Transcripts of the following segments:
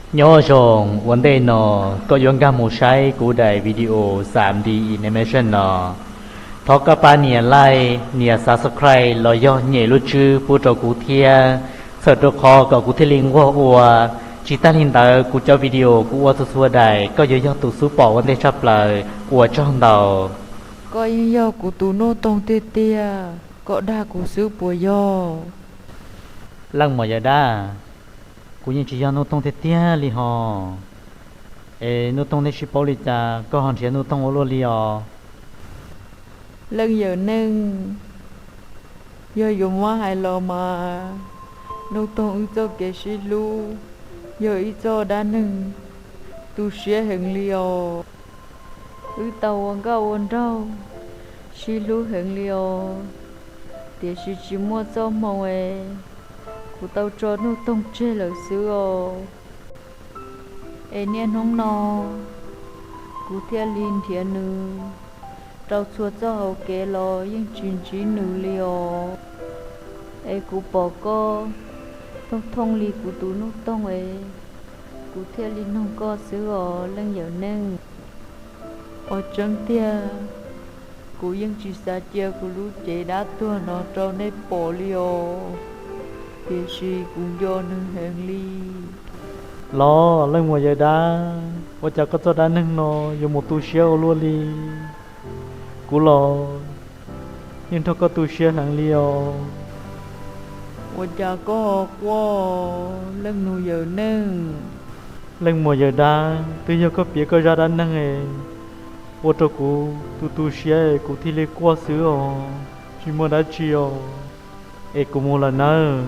Nyob zoo, ua ntej no koj yuav nkag mus saib kuv daim video xam D animation no, thov koj pab nias like, nias subscribe los yog nyem lub tswb pub rau kuv thiab, txhawm rau qhov kom kuv thiaj li nquag ua. Tsis tag li ntawd, kuv cov video kuv ua txhua txhua daim koj yuav yog tus xub pom ua ntej tshaj plaws. Ua tsaug ntau. Koj yeej yog kuv tus Nuj Toog tiag tiag, koj dag kuv xwb puas yog? Leej muam Yawm Dab, kuv yeej tsis yog Nuj Toog tiag tiag li hos. Es Nuj Toog nej sib paub li cas koj ho nrhiav Nuj Toog ua luaj li os? Leej yawm neeg, yog yuav muab hais los mas, Nuj Toog wb txoj kev sib hlub yog ib txoj dab neeg tu siab heev li os. Wb tau ua nkauj ua nraug, sib hlub heev li os, tiam sis tsis muaj txoj hmoo es kuv tau tso Nuj Toog tseg lawm xwb os. Es niaj hnub no kuv thiaj li nrhiav nws rau txhua txoj hauv kev los yeej tsis ntsib nws li os. Es kuv pom koj thooj thooj li kuv tus Nuj Toog es kuv thiaj li noog koj xwb os leej yawm neeg. Ua tseeb tiag, kuv yeej tsis xav cia kuv lub cev dab tuag no rau nej pom li os, tiam sis kuv nco nws heev li. Los leej muam Yawm Dab, ua cas koj txoj dab neeg no yuav mus tu siab ua luaj li? Kuv los yeej nrog koj tu siab heev li os. Ua cas koj ho quaj leej nus yawm neeg? Leej muam Yawm Dab, twb yog koj piav koj zaj dab neeg es ua rau kuv tu tu siab es kuv thiaj li quaj xwb os, tsis muaj dab tsi os. Es kuv mus lawm nawb.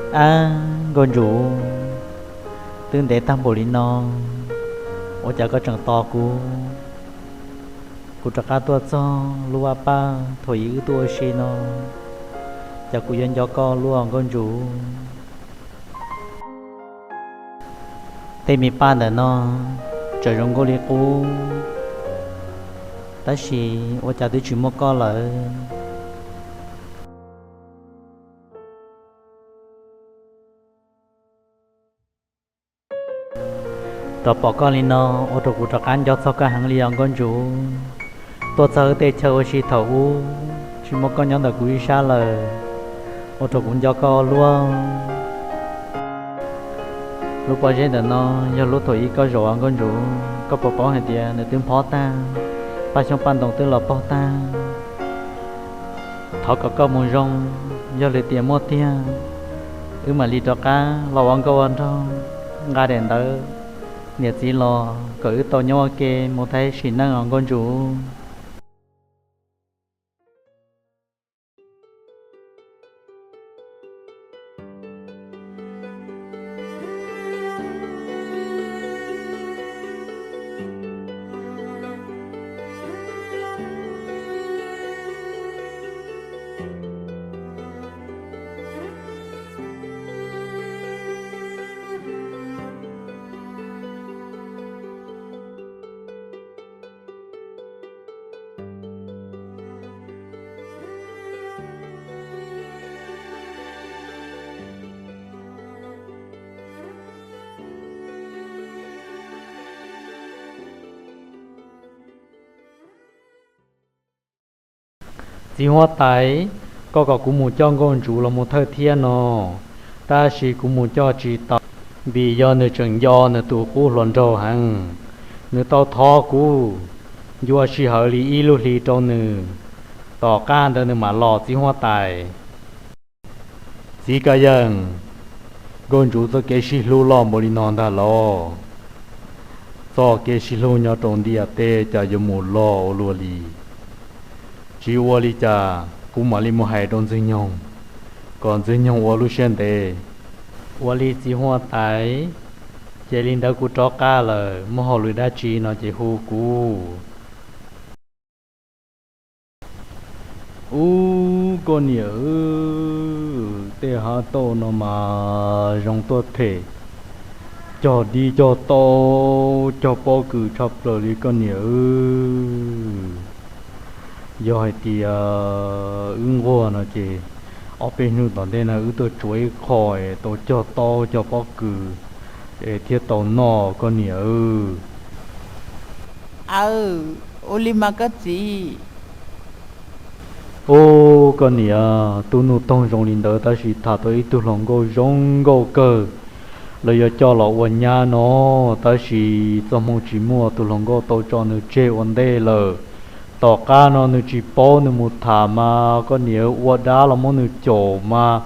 Ab, Nkauj Ntsum, twb ntev tag npaum li no, ua cas koj tseem tos kuv? Kuv rov qab tuaj txog lub vaj paj thaum ub wb tuaj ua si no, cas kuv yuav nco koj luaj Nkauj Ntsum. Tej me paj ntawm no tseem zoo nkauj li qub, tab sis ua cas twb tsis muaj koj lawm. Rov pom koj li no ua rau kuv rov qab nco txog koj heev li os Nkauj Ntsum. Tuaj txog wb tej chaw ua si thaum ub tsis muaj koj nyob ntawm kuv ib sab lawm, ua rau kuv nco koj luaj. Lub pob zeb ntawm no yog lub thaum ub koj zaum os Nkauj Ntsum, koj puas paub hais tias nws twb nphob tag, paj xyoob paj ntoo twb los pog tag. Thov kom koj mus zoo, yog li tias muaj tiag, wb mam li rov qab los ua nkauj ua nraug, nqa daim ntawv niam txiv los kom wb tau nyob ua ke mus tau sim neej os Nkauj Ntsum. Txiv huab tais, koj kom kuv mus coj Nkauj Ntsum los mus thawj thiab no, tab sis kuv mus coj tsis tau, vim yog nws tseem nco nws tus qub hluas nraug heev. Nws tau thov kuv ncua sij hawm li ib lub hli rau nws, tom qab ntawd nws mam los txiv huab tais. Txiv Ka Yeej, Nkauj Ntsum txoj kev sib hlub loj npaum li no ntag los? Txoj kev sib hlub nyob rau ntiaj teb cas yuav mus loj ua luaj li. Tsis ua li cas, kuv mam li mus hais rau Ntxwg Nyoog, kom Ntxwg Nyoog ua lub siab ntev. Ua li txiv huab tais, ces li ntawd kuv rov qab lawm, muaj hauj lwm dab tsi no ces hu kuv. Ub, koj niam, tej hav tauj no mas zoo tuaj them, cog dib cog tauj cog pob kws tshaj plaws li koj niam. Yog hais tias wb nquag no ces ob peb hnub tom ntej no wb tuaj tsuav ib qho tau cog tauj cog pob kws es thiaj tau noj koj niam. Aw, ua li mas koj txiv. Ub, koj niam, tub Nuj Toog zoo li ntawd tab sis tham tau ib tug hluas nkauj zoo nkauj kawg, lawv yuav coj los ua nyab no, tab sis txoj hmoo tsis muaj, tus hluas nkauj tau tso nws tseg ua ntej lawm. Tom qab no nws tsis paub, nws mus tham mas koj niam ua dab los muab nws caum mas,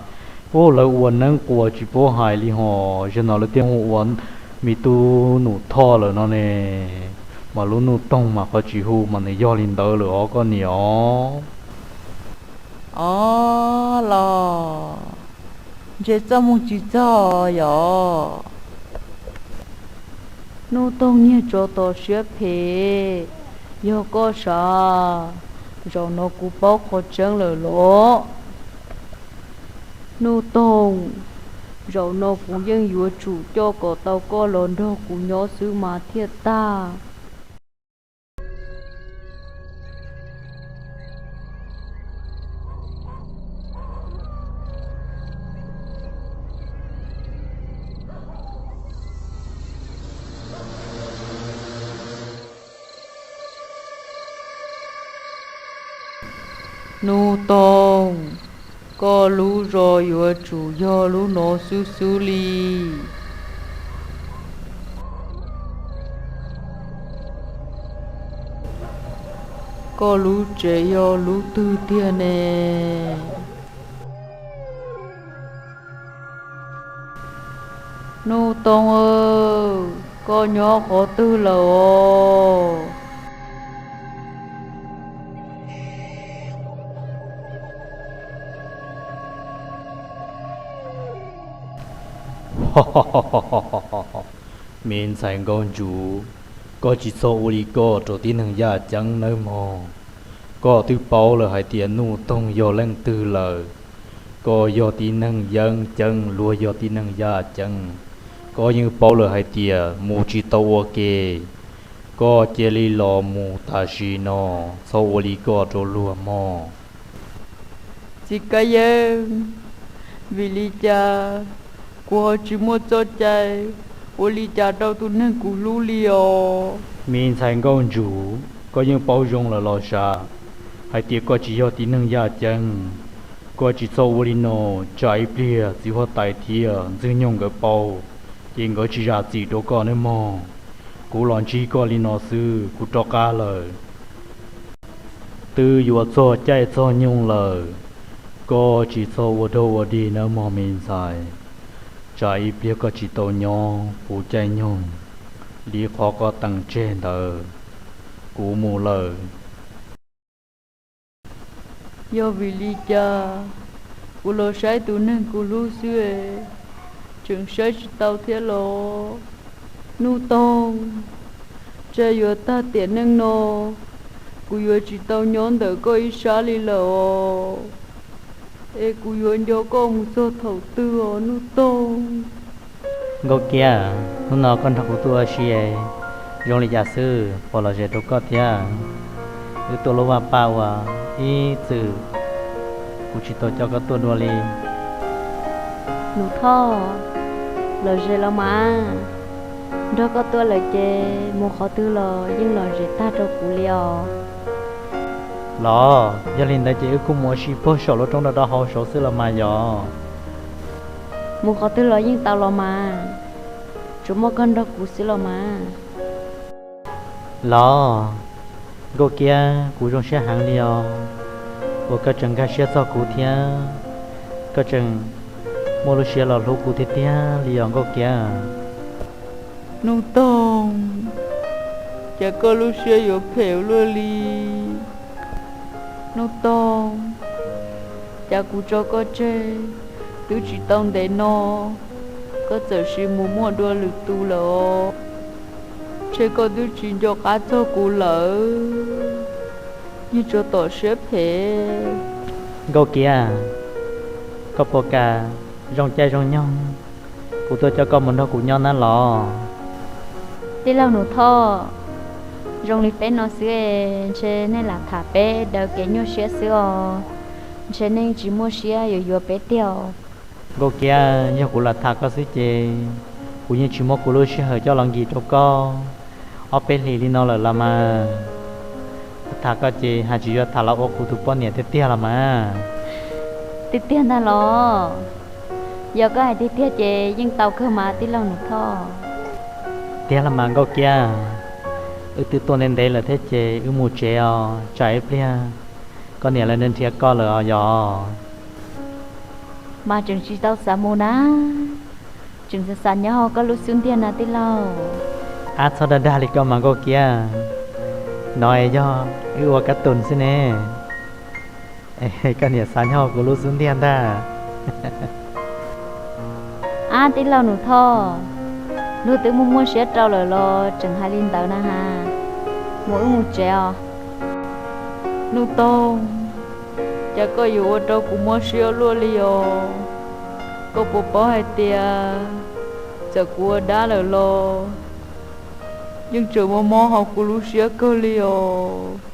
ub, lawv ua neeb quas tsis paub hais li hos, zaum no lawv thiaj hu ua me tub Num Thoj lawm no ne. Mas lub Nuj Toog mas qhov tsis hu mas nws yog li ntawd lawm os koj niam os. Os, los ntshe txoj hmoo tsis txog yom. Nuj Toog niag tsov tom siab phem, yog koj sav, zaum no kuv paub qhov tseeb lawm los. Nuj Toog, zaum no kuv yeej yuav tsum coj kom tau koj los nrog kuv nyob xwb mas thiaj tag. Nuj Toog, koj lub zos yuav tsum yog lub no xwb xwb li. Koj lub tsev yog lub twg tiag ne? Nuj Toog, koj nyob qhov twg lawm os? Me ntxhais Nkauj Ntsuv, koj tsis txhob ua li koj rau tib neeg yaj ceeb nawb mog. Koj twb paub lawm hais tias Nuj Toog yog leej twg lawm. Koj yog tib neeg yeeb ceeb, luag yog tib neeg yaj ceeb. Koj yeej paub lawm hais tias mus tsis tau ua ke. Koj cia li los mus tam sim no, txhob ua li koj rau luag mog. Txiv Kab Yeeb, vim li cas kuv ho tsis muaj txoj cai ua li cas rau tus neeg kuv hlub li os? Me ntxhais Nkauj Ntsuv, koj yeej paub zoo lawm los sav hais tias koj tsis yog tib neeg yaj ceeb. Koj tsis txhob ua li no, tsam ib pliag txiv huab tais thiab ntxwg nyoog nkawd paub, ces nkawd tsis zam txim rau koj nawb mog. Kuv los ntsib koj li no xwb, kuv rov qab lawm. Twb yuav txog caij txog nyoog lawm, koj tsis txhob ua dog ua dig nawb mog me ntxhais. Tsam ib pliag koj tsis tau nyob puv caij nyoog li qhov koj teem tseg ntawd. Kuv mus lawm. Yog vim li cas kuv los saib tus neeg kuv hlub xwb es tseem saib tsis tau thiab los? Nuj Toog, tsam yuav tag tiam neej no kuv yuav tsis tau nyob ntawm koj ib sab li lawm os. Es kuv yuav nco koj mus txog thaum twg os Nuj Toog? Nkauj Kiab, hnub no koj nrog kuv tuaj ua si, zoo li cas xwb, puas lom zem rau koj thiab? Wb tuaj lub vaj paj uas ib txwm kuv tsis tau coj koj tuaj dua li. Num Thoj, lom zem los mas. Nrog koj tuaj lawm ces mus qhov twg los yeej lom zem tag rau kuv li os. Los yog li ntawd ces wb kuj mus ua si puag saum lub roob do do hauv saud xwb los mas yog. Mus qhov twg los yeej tau los mas, tsuas muaj koj nrog kuv xwb los mas. Los, Nkauj Kiab, kuv zoo siab heev li os, uas koj tseem nkag siab txog kuv thiab koj tseem muaj lub siab los hlub kuv tiag tiag li os Nkauj Kiab. Nuj Toog, cas koj lub siab yuav phem ua luaj li? Nuj Toog, cas kuv tso koj tseg twb tsis tau ntev no, Koj txawm sis mus muaj dua lwm tus lawm os, ntshe koj twb tsis nco qab txog kuv lawm. Yeej tsuas tom siab phem. Nkauj Kiab, koj puas kam zoo caij zoo nyoog kuv tuaj coj koj mus nrog kuv nyob na los? Tij laug Nus Thoj, zoo li peb no xwb es ntshe nej lam tham peb daws kev nyuaj siab xwb os. Ntshe nej tsis muaj siab yuav yuav peb tiag. Nkauj Kiab, yog kuv lam tham koj xwb ces kuv yeej tsis muab kuv lub sij hawm coj los nkim rau koj ob peb hlis li no lawm los mas. Tham koj ces hais tsis yuav tham los ua kuv tus poj niam tiag tiag los mas. Tiag tiag ntag los? Yog koj hais tiag tiag ces yeej tau kawg mas tij laug Nus Thoj. Tiag los mas Nkauj Kiab, wb twb tuaj ntev ntev lawm thiab ces wb mus tsev os, tsam ib pliag koj niam lawv nrhiav koj lawm os yog. Mas tseem tsis tau xav mus na, tseem xav xav nyob hauv koj lub xub ntiag na tij laug. Ab, txhob dag dag li koj mas Nkauj Kiab, no es yog wb ua kab tus xwb ne. Koj niam xav nyob hauv kuv lub xub ntiag ntag. Ab tij laug Nus Thoj, luag twb muaj muaj siab rau lawm los tseem hais li ntawd na has. Mus wb mus tsev os. Nuj Toog, cas koj yuav ua rau kuv mob siab luaj li os? Koj puas paub hais tias txawm kuv ua dab lawm los yeej tseem mob mob hauv kuv lub siab kawg li os.